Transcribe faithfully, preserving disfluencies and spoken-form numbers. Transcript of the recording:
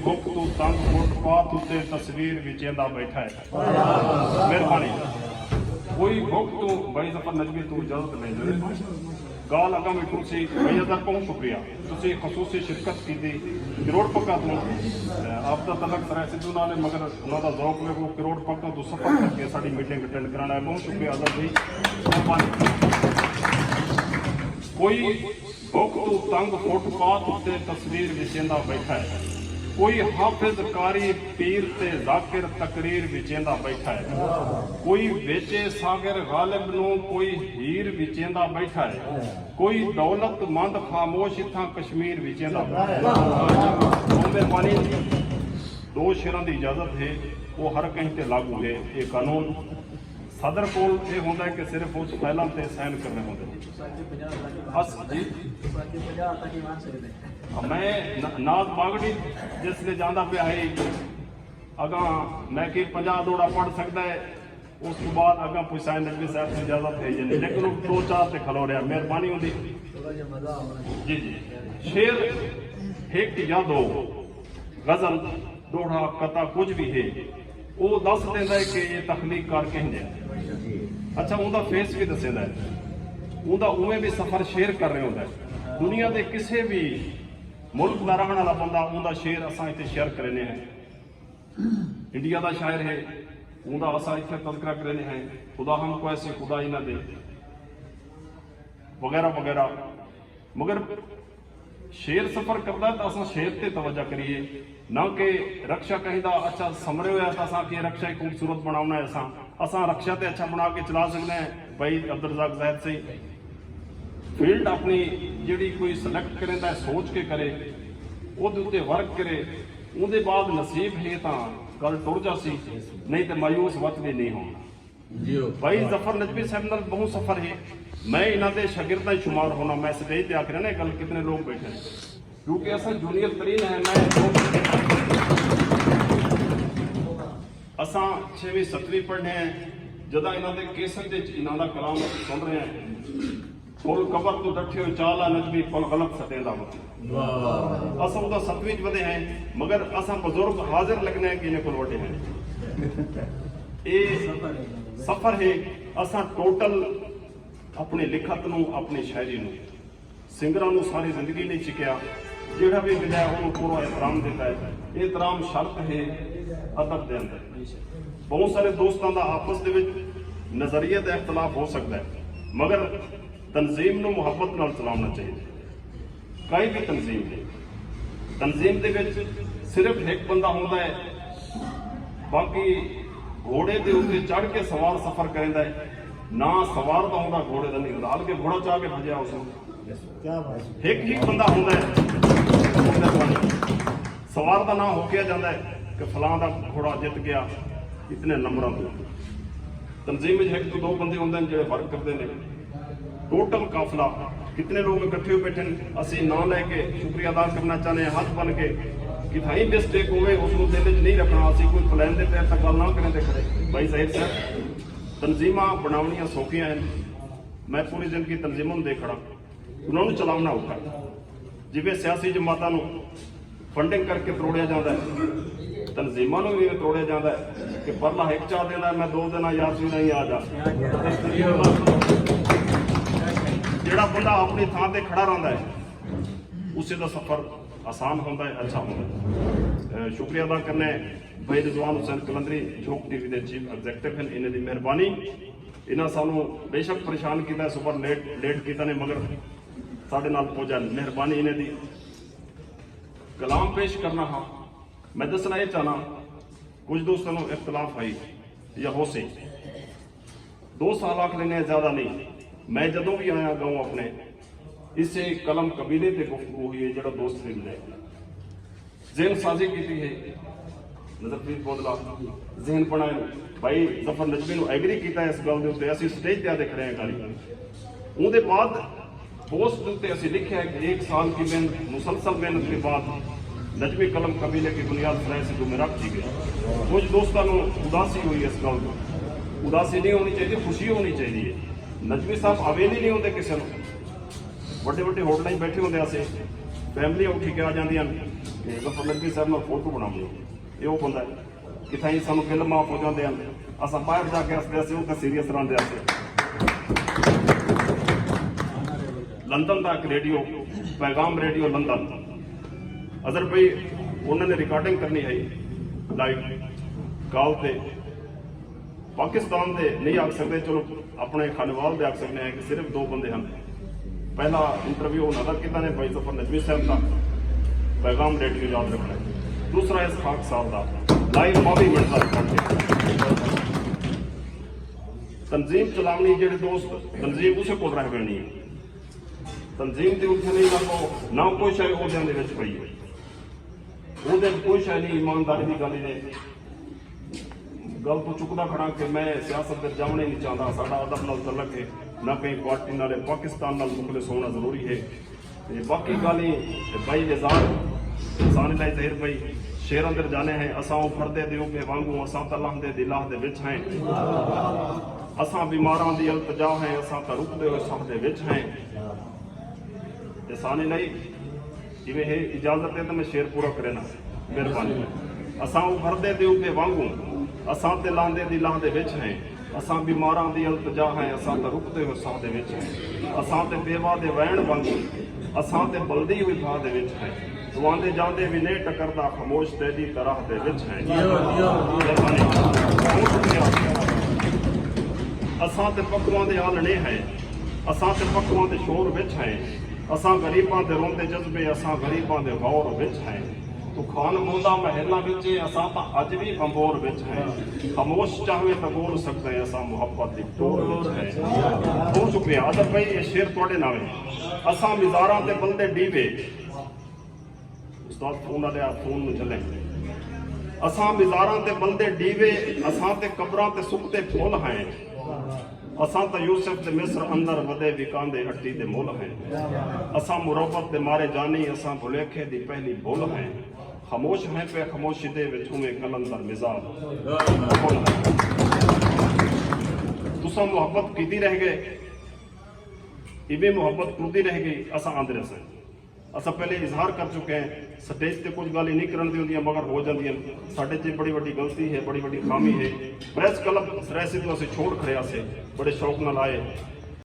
بک توں تنگ فٹ پاتھ اتے تصویر وچیندا بیٹھا ہے۔ مہربانی۔ کوئی بک توں، بھائی ظفر نجمی توں اجازت لے لے۔ گال اگاں وی ٹرسی۔ بھائی اظہر بہت شکریہ، تسی خصوصی شرکت کیتی۔ کروڑ پکا توں، اے، آپ دا تعلق سرائے سدھو نال ہے، مگر انہاں دا ذوق ویکھو، کروڑ پکا توں سفر کر کے ساڈی میٹنگ اٹینڈ کرانا ہے۔ بہت شکریہ اظہر بھائی، مہربانی۔ کوئی بک توں تنگ فٹ پاتھ اتے تصویر وچیندا بیٹھا ہے، کوئی حافظ قاری پیر تے ذاکر تقریر وچیندا بیٹھا ہے، کوئی ویچے ساغر غالب نوں کوئی ہیر وچیندا بیٹھا ہے، کوئی دولت مند خاموش اتھاں کشمیر وچیندا بیٹھا ہے۔ مہربانی، دو شعراں دی اجازت ہے، وہ ہر کہیں تے لاگو ہے یہ قانون۔ صدر کول اے ہوندا ہے کہ صرف اس فائلاں تے سائن کرنے ہوندے۔ اس جی، میں ن- ناز باغڑی جس نے جاندا پیا ہے، اگاں میں کہ پنجاہ دوڑا پڑھ سکدا ہے، اس تو بعد اگاں پوچھ سائیں نقوی صاحب کی اجازت ہے یا نہیں، لیکن وہ دو چار تے کھلو رہا، مہربانی ہوندی۔ جی جی، شعر ہک یا دو، غزل، ݙوہڑا، قطعہ کجھ وی ہے، او ݙس ݙیندا ہے کہ اے تخلیق کار کہیں دے۔ اچھا، اوندا فیس وی ݙسیندا ہے، اوندا اونویں وی سفر شیئر کر رہے ہوندا ہے۔ دنیا دے کسے وی ملک دا رہݨ والا بندہ، اوندا شعر اساں اتھے شیئر کرینے ہیں۔ انڈیا دا شاعر ہے، اوندا اساں اتھے تذکرہ کرینے ہیں، خدا ہم کو ایسے خدا ہی نہ دے، وغیرہ وغیرہ۔ مگر شعر سفر کردا ہے تاں اساں شعر تے توجہ کریے، نہ کہ رکشہ کہیں دا اچھا سمرے ہویا تاں اساں آکھیے رکشہ ہی خوبصورت بݨاوݨا ہے۔ اساں اساں رکشہ تے اچھا بݨا کے چلا سڳدے ہیں۔ بھائی عبدالرزاق زاہد سئیں فیلڈ اپݨی جیڑھی کوئی سلیکٹ کریندا ہے، سوچ کے کرے، اوندے اتے ورک کرے، اوندے بعد نصیب ہے تاں گل ٹر جاسی، نہیں تے مایوس وت وی نہیں ہوݨا۔ جی ہو۔ بھائی ظفر نجمی صاحب نال بہوں سفر ہے۔ میں انہاں دے شاگرداں شمار ہونا، میں سٹیج تے آکھ رہا نا، گل کتنے لوگ بیٹھے ہیں، کیونکہ اساں جونیئر ترین ہیں۔ میں اساں چھویں ستویں پڑھنے ہیں، جداں انہاں دے کیسٹ وچ انہاں دا کلام سن رہے ہیں، پھل قبر توں ڈٹھے ہوئے چالا نجمی پھل غلط سٹیندا ہوسی۔ واہ۔ اساں ادا ستویں وچ ودے ہیں، مگر اساں بزرگ حاضر لگنے ہیں کہ انہیں کول وڈے ہیں۔ اے سفر ہے۔ اساں ٹوٹل اپنی لکھت نو، اپنی شاعری نو، سنگراں نو ساری زندگی نہیں چکیا، جیڑھا بھی ملیا انہوں پورا احترام دیتا ہے۔ احترام شرط ہے ادب دے اندر۔ بہت سارے دوستاں دا آپس دے وچ نظریے دا اختلاف ہو سکدا ہے، مگر تنظیم نو محبت نال چلاونا چاہیے۔ کہیں بھی تنظیم دے، تنظیم دے وچ صرف ایک بندہ ہوندا ہے، باقی گھوڑے دے اُتے چڑھ کے سوار سفر کریندا ہے، نہ سوار دا ہوندا، گھوڑے دا نہیں ہوندا، حالانکہ گھوڑا چاہ کے بھجیا اس نوں۔ کیا بات ہے۔ ایک ہی بندہ ہوندا ہے، سوار دا نام ہو کے جاندا ہے کہ فلاں دا گھوڑا جت گیا اتنے نمبراں توں۔ تنظیم وچ ہک توں دو بندے ہوندے ہن جڑے ورک کردے نے۔ ٹوٹل قافلہ کتنے لوگ اکٹھے ہوئے بیٹھے ہیں، اسی نام لے کے شکریہ ادا کرنا چاہنے ہیں، ہاتھ بن کے۔ کتھائیں مسٹیک ہوئے، اس نوں دل وچ نہیں رکھنا، اسی کوئی پلان دے تحت تاں گل نہ کریں دے کھڑے۔ بھائی ظاہر صاحب، تنظیماں بناونیاں سوکھیاں ہیں، میں پوری زندگی تنظیماں نوں دیکھ کھڑا۔ انہاں نوں چلاونا اوکھا ہے۔ جیویں سیاسی جماعتاں نوں فنڈنگ کر کے تروڑیا جاندا ہے، تنظیماں نوں وی ایویں تروڑیا جاندا ہے کہ پرلا ہک چا دیندا ہے، میں دو دینا، یاسین آئی آ جا۔ جیڑھا بندہ اپنی تھاں تے کھڑا رہندا ہے، اسے دا سفر آسان ہوندا ہے، اچھا ہوندا ہے۔ اے، شکریہ ادا کرنے بھائی رضوان حسین قلندری، جھوک ٹی وی دے چیف ایگزیکٹو ہن، انہیں دی مہربانی۔ انہاں سانوں بے شک پریشان کیتا ہے، صبح لیٹ، لیٹ کیتا نے، مگر ساڈے نال پہنچا، مہربانی انہیں دی۔ کلام پیش کرنا ہاں، میں دسنا یہ چاہنا، کچھ دوستاں نوں اختلاف ہئی یا ہو سی، دو سال آکھ لینے، زیادہ نہیں۔ میں جدوں بھی آیا گاؤں اپنے، اسے قلم قبیلے تے گفتگو ہوئی ہے، جڑا دوست ملدے۔ ذہن سازی کیتی ہے، نظر پیر بودلا ذہن بݨائے۔ بھائی ظفر نجمی نوں ایگری کیتا ہے اس گل دے اُتے، اسی سٹیج تے آدے کھڑے ہیں گالی۔ اوں دے بعد پوسٹ دے اُتے اسی لکھیا ہے کہ ایک سال کی محنت، مسلسل محنت کے بعد نجمی قلم قبیلے کی بنیاد سرائے سدھو میں رکھ دی گئی۔ کچھ دوستاں نوں اداسی ہوئی اس گل توں۔ اداسی نہیں ہونی چاہیے، خوشی ہونی چاہیے۔ نجمی صاحب حویلی نہیں ہوندے کسے نوں، وڈے وڈے ہوٹلاں وچ بیٹھے ہوندے ہاسے، فیملیاں اٹھی کے آ جاندیاں ہن۔ کہ ظفر نقوی صاحب نال فوٹو بناونی، اے او بندہ ہے۔ کتھائیں سانوں بل معاف ہو جاندے ہن، اساں باہر جا کے ہسدے ہسے، اتھے سیریس رہندے ہسے۔ لندن دا ہک ریڈیو، پیغام ریڈیو لندن، اظہر بھائی، انہاں نے ریکارڈنگ کرنی ہے لائیو کال تے۔ پاکستان دے نہیں آکھ سکدے، چلو اپنے خانوال دے آکھ سکدے ہیں کہ صرف دو بندے ہن۔ پہلا انٹرویو انہاں دا کیتا نے بھائی ظفر نجمی صاحب دا، پیغام ریڈیو یاد رکھنا ہے۔ دوسرا اسحاق صاحب دا، لائیو باوی منٹ دا ریکارڈ کیتا۔ تنظیم چلاونی جڑے دوست، تنظیم اسے کول رہ وینی ہے۔ تنظیم تے اتھے نہیں لگو، نہ کوئی شے عہدیاں دے وچ پئی ہے۔ عہدے وچ کوئی شے نہیں، ایمانداری دی گل ہی نہیں۔ گل توں چکدا کھڑاں کہ میں سیاست وچ جاوݨا ہی نہیں چاہندا، ساݙا ادب نال تعلق ہے، نہ کہیں پارٹی نال ہے، پاکستان نال مخلص ہووݨا ضروری ہے۔ تے باقی ڳالھیں تے بھائی اظہار ثانی لائی ظہیر بھائی، شعر اندر جانے ہیں، اساں اوں پھردے دے ابھے وانگوں، اساں تاں لہندے دی لاہ دے وچ ہیں۔ اساں بیماراں دی التجا ہیں، اساں تاں رکدے ہوئے ساہ دے وچ ہیں۔ تے ثانی لائی، جیویں ہے اجازت ہے تاں میں شعر پورا کرینا۔ مہربانی۔ اساں ابھردے دے ابھے وانگوں، اساں تے لہندے دی لاہ دے وچ ہیں۔ اساں بیماراں دی التجا ہیں، اساں تاں رکدے ہوئے ساہ دے وچ ہیں۔ اساں تے بیوہ دے ویݨ وانگوں، اساں تے بلدی ہوئی بھاہ دے وچ ہیں۔ توں آندے جاندے وی نئیں ٹکردا، خاموش تیݙی تاں راہ دے وچ ہیں۔ مہربانی۔ بہت شکریہ۔ اساں تے پکھرواں دے آلھݨے ہیں، اساں تے پکھرواں دے شور وچ ہیں۔ اساں غریباں دے روندے جذبے، اساں غریباں دے غور وچ ہیں۔ توں خان موندا محلاں وچ ہے، اساں تاں اڄ وی بمبور وچ ہیں۔ خاموش چاہویں تاں ٻول سڳدے، اساں محبت دی ٹور وچ ہیں۔ بہت شکریہ۔ ادب بھائی، اے شعر تہاݙے نال ہے۔ اساں مزاراں تے ٻلدے ݙیوے، استاد فون والے آ، فون نوں جھلیں۔ اساں مزاراں تے ٻلدے ݙیوے، اساں تے قبراں تے سکدے پھل ہیں۔ اساں تاں یوسف دے مصر اندر ودے وکاندے اٹی دے مل ہیں۔ اساں مروت دے مارے جانی، اساں بھلیکھے دی پہلی بھل ہیں۔ خاموش ہیں پئے خاموشی دے وچ اونویں قلندر مزاج۔ تساں محبت کیتی رہ ڳئے، ایویں محبت ٹردی رہ ڳئی، اساں آندے رہساں۔ اساں پہلے اظہار کر چکے ہیں، سٹیج تے کجھ ڳالھیں نہیں کرݨ دی ہوندیاں، مگر ہو جاندیاں۔ ساݙے چ بڑی وݙی غلطی ہے، بڑی وݙی خامی ہے۔ پریس کلب سرائیکی توں اسیں چھوڑ کھڑے ہاسے، بڑے شوق نال آئے۔